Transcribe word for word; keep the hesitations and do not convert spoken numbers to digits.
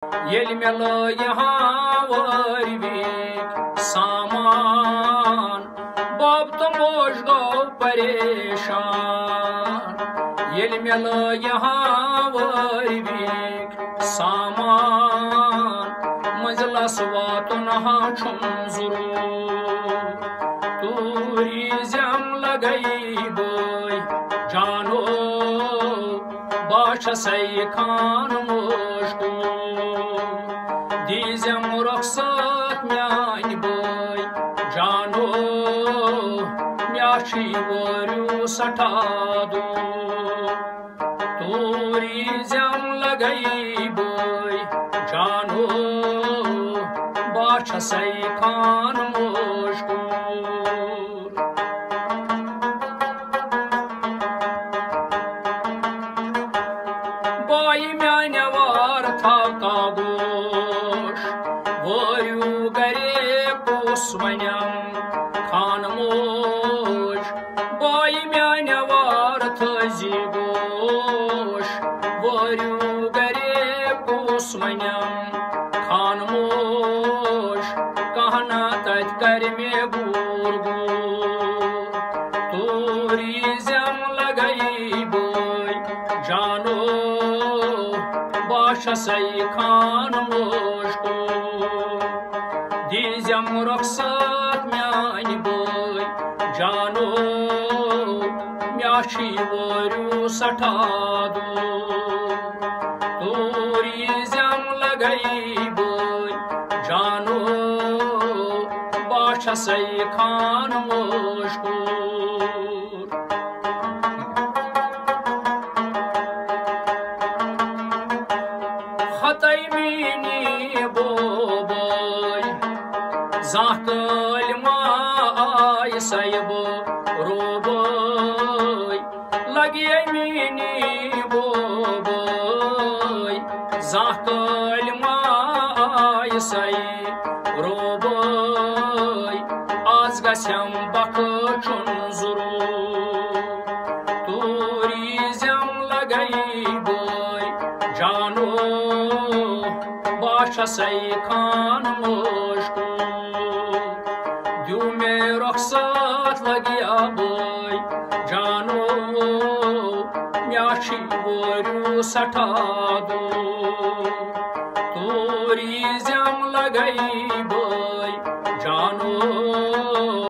ییٚلہِ مےٚ لٲگۍ ہاوٲرۍ وِکۍ سامان، بب تہٕ موج گوٚو پریشان۔ ییٚلہِ مےٚ لٲگۍ ہاوٲرۍ وِکۍ سامان، منزلس واتُن ہا چھُم ضروٗر۔ توٗرۍ زٮ۪م لگے بٲے جانو، بہٕ چھسے خان موج کوٗر۔ دیٖزٮ۪م رۄخصت میانہِ بٲے جانو، مےٚ چھُے وٲرِو سٮ۪ٹھاہ دوٗر۔ توٗرۍ زٮ۪م لگے بٲے جانو، بہٕ چھسے خان موج کوٗر۔ بایہِ میانہِ وار تھاو کاگوش، وٲرِو گرے کُس ونٮ۪م خان موج۔ بایہِ میانہِ وار تھٲوزِ گوش، وٲرِو گرے کُس ونٮ۪م خان موج۔ کانٛہہ نا تتہِ کرِ مےٚ بوٗر بوٗر۔ توٗرۍ زٮ۪م لگے بٲے جانو، بہٕ چھسے خان موج کوٗر۔ دیٖزٮ۪م رۄخصت میانہِ بٲے جانو، مےٚ چھُے وٲرِو سٮ۪ٹھاہ دوٗر۔ توٗرۍ زٮ۪م لگے بٲے جانو، بہٕ چھسے خان موج کوٗر۔ ہتے میٛٲنی بوبٲے، زانٛہہ کٲلۍ ما آیہِ سیبہٕ روبٲے۔ لگے میٛٲنی بوبٲے، زانٛہہ کٲلۍ ما آیہِ سیبہٕ روبٲے۔ آز گژھٮ۪م بخچُن ضروٗر۔ توٗرۍ زٮ۪م لگے بٲے جانو، بہٕ چھسے خان موج کوٗر۔ دیو مےٚ رۄخصت لگیا بٲے جانو، مےٚ چھُے وٲرِو سٮ۪ٹھاہ دوٗر۔